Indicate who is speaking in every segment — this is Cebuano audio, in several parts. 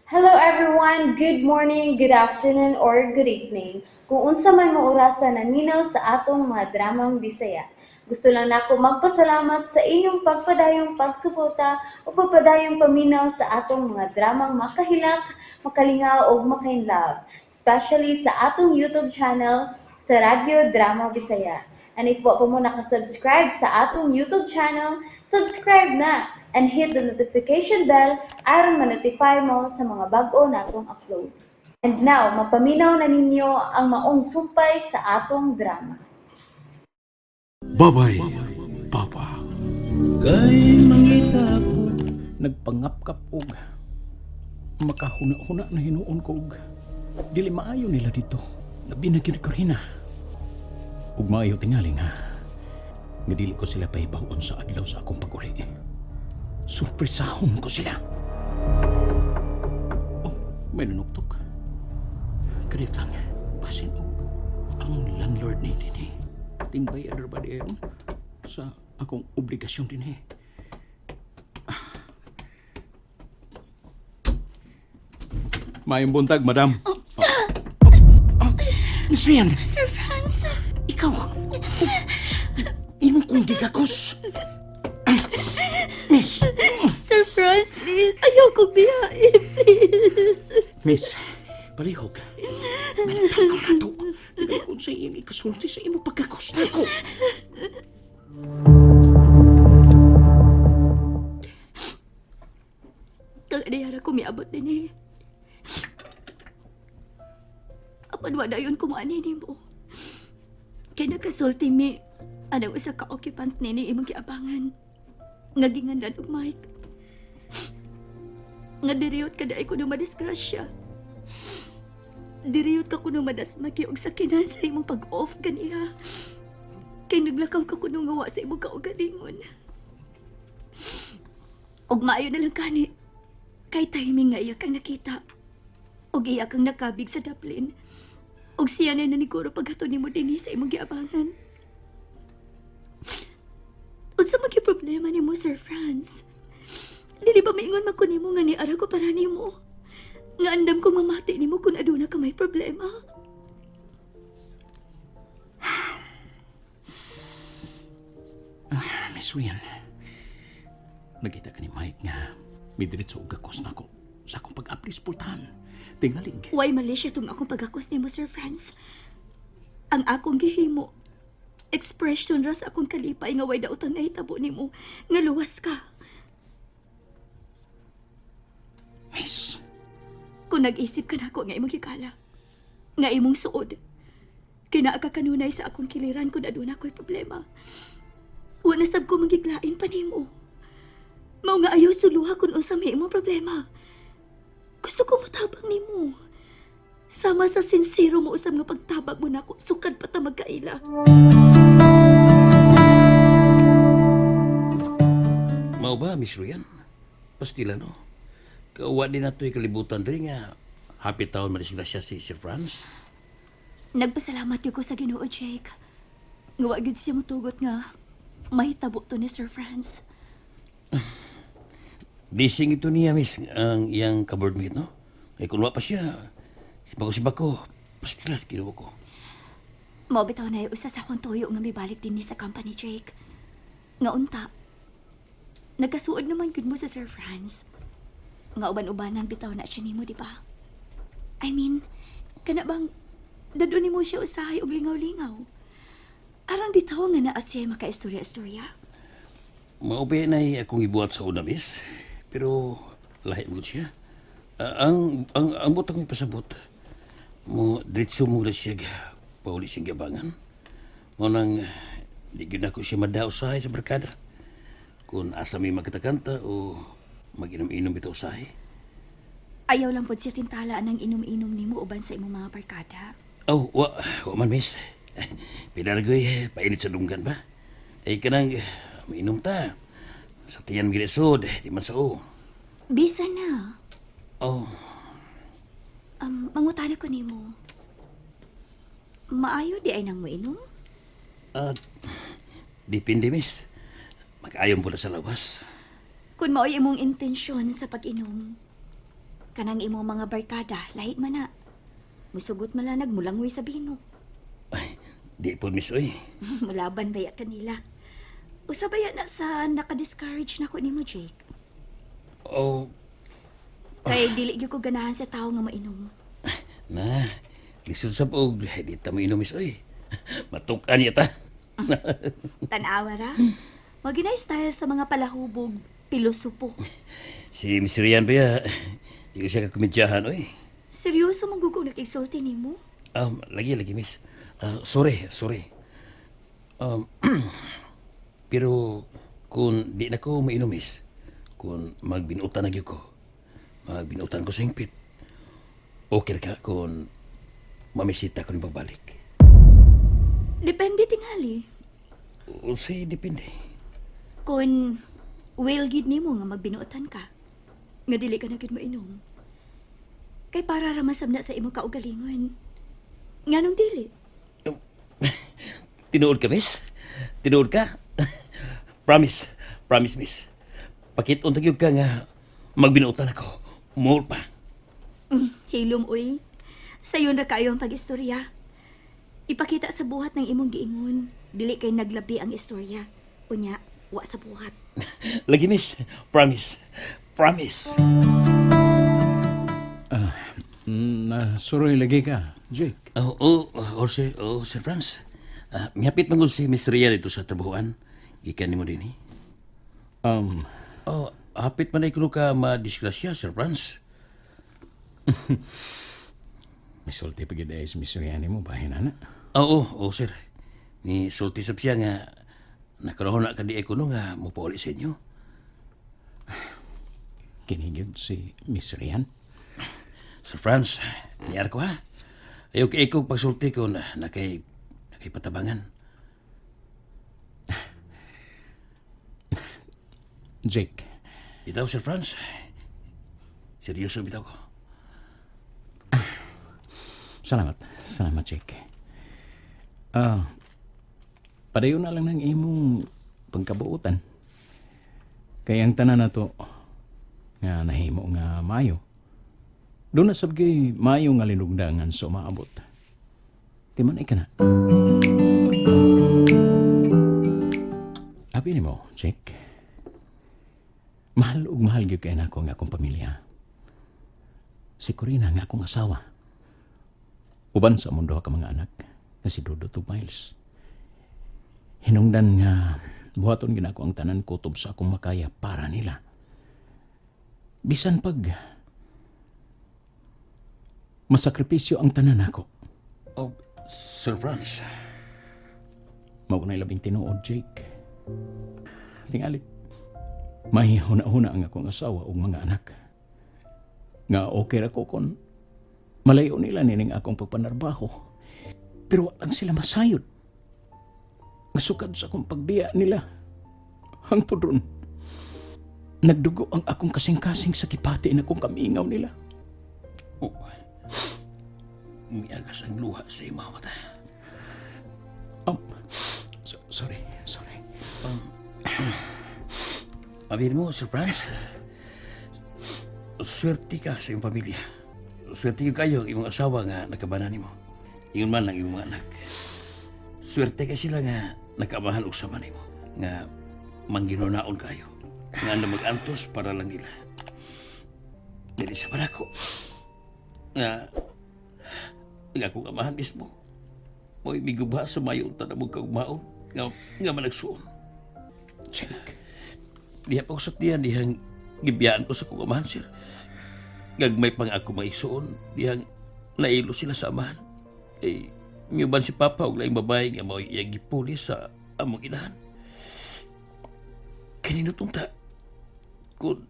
Speaker 1: Hello everyone! Good morning, good afternoon, or good evening. Kung unsa man mo orasa naminaw sa atong mga dramang Bisaya. Gusto lang nako magpasalamat sa inyong pagpadayong pagsuporta o pagpadayong paminaw sa atong mga dramang makahilak, makalingaw ug makainlove, especially sa atong YouTube channel sa Radyo Drama Bisaya. And if wa pa mo nakasubscribe sa atong YouTube channel, subscribe na and hit the notification bell aron ma-notify mo sa mga bag-o natong uploads. And now, mapaminaw na ninyo ang maong sumpay sa atong drama.
Speaker 2: Babay, Papa.
Speaker 3: Kay mangita ko nagpangapkap og makahuna-huna na hinuon ko og dili maayo nila dito. Labi na gyud ko rin. Ug maayo tingali nga nga dili ko sila pahibaw-on sa adlaw sa akong pag-uli. Surpresahon ko sila. Oh, may nanuktok. Kadiyot lang. Basin og ang landlord ni dinhi. Tinbayad ra ba diay sa akong obligasyon dinhi? Maayong buntag, madam. Oh. Oh. Oh. Miss Rian,
Speaker 4: Sir Franz,
Speaker 3: ikaw. Oh. Imong kong gigakos. Miss,
Speaker 4: Sir Franz, please. Ayaw kong biyahe, please.
Speaker 3: Miss, palihog. Manatanaw na to. Tingnan kung sa iyang ikasulti sa imong pagkakos na ko.
Speaker 4: Kang anayara ko miabot din eh. Apan wala yun kumuani ni mo. Kaya nagkasulti mi, anang usa ka occupant nini imong giabangan. Nga ginganlan og Mike. Nga diriyot ka dai kuno madisgrasya. Diriyot ka kuno madasmagi og sakinan sa imong pag-off ganiha. Kay naglakaw ka kuno nga wa sa imong kaugalingon. Og maayo na lang kani. Kay timing nga iya kang nakita. Og iya kang nakabig sa Dublin. Og siya na naniguro paghato nimo dinhi sa imong giabangan. Unsa man gyud problema nimo, Sir Franz? Dili ba maingon man ko nimo nga niara ko para nimo? Nga andam ko mamati nimo kung aduna ka may problema.
Speaker 3: Miss Rian, nagkita ka ni Mike nga may diretso og gakos nako sa akong pag-aplis pultahan. Tingalig.
Speaker 4: Way mali siya tong akong pagakos nimo, Sir Franz. Ang akong gihimo, expression ra sa akong kalipay nga way daotang nahitabo nimo, nga luwas ka.
Speaker 3: Miss,
Speaker 4: Kung nag-isip ka nako nga imong hikala, nga imong suod, kinaa ka kanunay sa akong kiliran kung aduna ko'y problema. Wa na sab ko magiglain pa nimo. Mao nga ayaw suluha kung unsa may imong problema. Gusto ko motabang nimo. Sama sa sinsero mo usab nga pagtabag mo nako, sukad pa ta magkaila.
Speaker 5: Mao ba, Miss Ruyan? Pastila, no? Kauwa din na to'y kalibutan diri nga happy taon madisgrasya si Sir Franz.
Speaker 4: Nagpasalamat gyud ko sa Ginoo, Jake. Nga wa gyud siya motugot nga mahitabo to ni Sir Franz.
Speaker 5: Blessing ito niya, Miss, ang iyang kaboardmate, no? Kaya kung wa pa siya, sibako-sibako, pastila, kinuha ko.
Speaker 4: Mao bitaw na usa sa akong tuyo nga mibalik dinhi sa company, Jake. Nga unta. Nagkasuod naman gyud mo sa Sir Franz. Nga uban-ubanan bitaw na siya nimo, di ba? I mean, kana bang dadun nimo siya usahay og lingaw-lingaw? Aron bitaw nga naa siya makaistorya-istorya.
Speaker 5: Maubi na akong ibuhat sa una, Miss. Pero lahi mo siya. Ah, ang butang ipasabot, mo diretso mo na siya pauli siyang gabangan. Mo nang di gyud nako siya madao usahay sa barkada. Kung asa may magkatakanta o mag-inom-inom bitaw usahay.
Speaker 4: Ayaw lang pod siya tintala ang inom-inom nimo uban sa imong mga barkada.
Speaker 5: Oh, wa man, Miss. Pinargoy, painit sa dunggan ba? Ay kanang mainom ta. Sa tiyan gilisod, di man sa o.
Speaker 4: Bisa na.
Speaker 5: Oh,
Speaker 4: Mangutana ko nimo. Maayo di ay nang moinom?
Speaker 5: Depende, Miss. Mag-ayon po na sa lawas.
Speaker 4: Kung mao'y imong intensyon sa pag-inom, Kanang imong mga barkada, lahi man na. Musugot man lang nagmulangoy sa bino.
Speaker 5: Ay, di po, miss, oy.
Speaker 4: Mulaban baya kanila. Usa baya na sa naka-discourage na ko nimo, Jake.
Speaker 5: Oh,
Speaker 4: Kay dili gyud ko ganahan sa tawo nga mainom.
Speaker 5: na, lisod sa og, di ta mo inom, miss, oy. Matukan niya ta.
Speaker 4: Tan-awa ra. Mo ginay style sa mga palahubog, pilosopo.
Speaker 5: Si Miss Rian ba ya, di ko siya kakomedyahan, oy.
Speaker 4: Seryoso man gud kong nakigsulti nimo?
Speaker 5: Lagi, lagi, miss. Ah, sorry, sorry. Um, pero kung di na ko mainom, miss, kung magbinutan na gyud ko, magbinutan ko sa hingpit, okay ra ka kung mamisita ko ning pagbalik.
Speaker 4: Depende tingali.
Speaker 5: Unsay depende.
Speaker 4: Kung will gid nimo nga magbinuotan ka, nga dili ka na gid moinom. Kay para ra man sab na sa imong kaugalingon. Nganong dili?
Speaker 5: Tinuod ka, miss? Tinuod ka? Promise. Promise, miss. Pakit-on ta gyud ka nga magbinuotan ako. More pa.
Speaker 4: Hilom uy. Sayon ra kaayo ang pag-istorya. Ipakita sa buhat ng imong giingon. Dili kay naglabi ang istorya. Unya, wa sa buhat.
Speaker 5: Lagi, miss. Promise. Promise.
Speaker 3: Nasuroy lagi ka, Jake.
Speaker 5: Oh, oh, oh, sir, oh, Sir Franz. Ah, mihapit man gud si Miss Ria dito sa trabahoan. Gikan nimo dinhi. Oh, hapit man ay kuno ka madisgrasya, Sir Franz.
Speaker 3: Misulti pa gid ay si Miss Rian mo bahin ana.
Speaker 5: Oo, oh, oh, sir. Ni sulti sab siya nga nakaroon na ka di ay kuno nga mopauli sa inyo.
Speaker 3: Kini gyud si Miss Rian.
Speaker 5: Sir Franz, niyar ko ha. Ayaw kay ikaw pagsulti ko na nakay patabangan.
Speaker 3: Jake,
Speaker 5: Bitaw, Sir Franz. Seryoso bitaw ko.
Speaker 3: salamat. Salamat, Jake. Ah, padayon na lang ng imong pagkabuutan. Kay ang tanan nato nga nahimo nga maayo. Doon na sabgay maayo nga linugdangan sa umaabot. Di man ka na. Abi nimo, Jake. Mahal ug mahal gyud kay nako ang akong pamilya. Si Corina nga akong asawa. Uban sa mundo ka mga anak nga si Dudut ug Miles. Hinungdan nga buhaton ginako ang tanan kutob sa akong makaya para nila. Bisan pag masakripisyo ang tanan nako.
Speaker 5: Oh, Sir Franz.
Speaker 3: Mao na'y labing tinuod, Jake. Tingali, may huna-huna ang akong asawa ug mga anak. Nga okay ra ko kon malayo nila nining akong pagpanarbaho. Pero wa lang sila masayod. Masukad sa akong pagbiya nila. Hangtod ron, nagdugo ang akong kasing-kasing sa kipati na akong kamingaw nila.
Speaker 5: Oh, miagas ang luha sa imong mata.
Speaker 3: Oh, sorry, sorry.
Speaker 5: Abir mo, Sir Franz. Swerte ka sa iyong pamilya. Swerte yung kayo ang imong asawa nga nakabana nimo. Ingon man ang imong mga anak. Swerte ka sila nga nakaamahan og sama nimo. Nga mangginunaon kayo. Nga na mag-antos para lang nila. Dili sa panako. Nga nga akong amahan mismo. Mo'y migubha sa mayo tanang mong kaugmaon. Nga, nga managsuon.
Speaker 3: Jake.
Speaker 5: Diha pa ko sa tiyan, dihang gibiyaan ko sa kong amahan, sir. Gagmay pang ako maisuon, dihang nailo sila sa amahan. Eh, miuban si Papa og laing babae nga mao'y iyang gipuli sa among inahan. Kaninutong ta, kung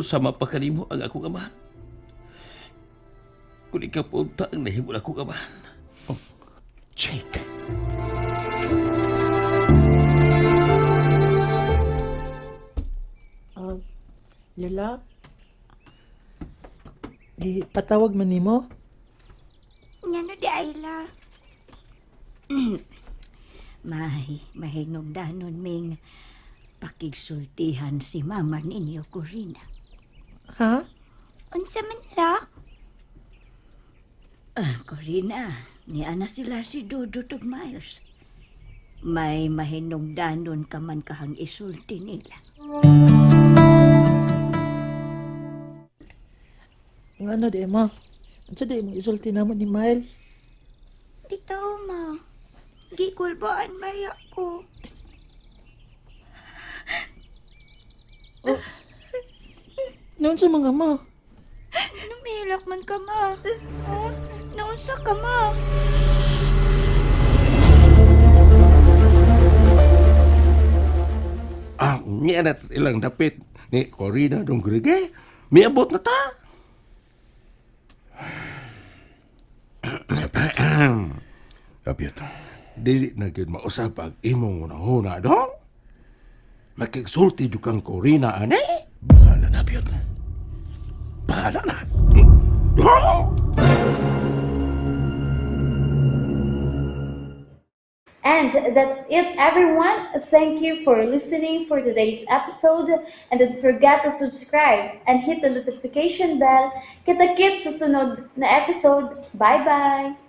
Speaker 5: sama pa kanimo ang akong amahan. Kung ikaw po unta ang nahimo na akong amahan.
Speaker 3: Jake.
Speaker 2: Ah, Lola, di patawag man nimo?
Speaker 4: Ngano di Ayla? May, mahinungdanon ming pakigsultihan si mama ninyo, Corina.
Speaker 2: Ha?
Speaker 4: Unsa man, lak?
Speaker 6: Ah, Corina, niana sila si Dudut ug Miles. May mahinungdanon ka man kahang isulti nila.
Speaker 2: Ngano di ma? Unsa di imong isulti namo ni Miles?
Speaker 4: Bitaw, ma. Gikulbaan maya ko.
Speaker 2: Naunsa mga ma?
Speaker 4: Numilak man ka, ma. Ha? Naunsa ka, ma?
Speaker 7: Ah, niya na ilang dapit ni Corina dong Grige. Miabot na ta. Kapit, dili na gyud mausap ang imong unang-una dong. Makigsulti jud kang Corina ane. Bahala na, Piyot. Bahala na. Dong!
Speaker 1: And that's it, everyone. Thank you for listening for today's episode. And don't forget to subscribe and hit the notification bell. Kita-kits sa sunod na episode. Bye-bye!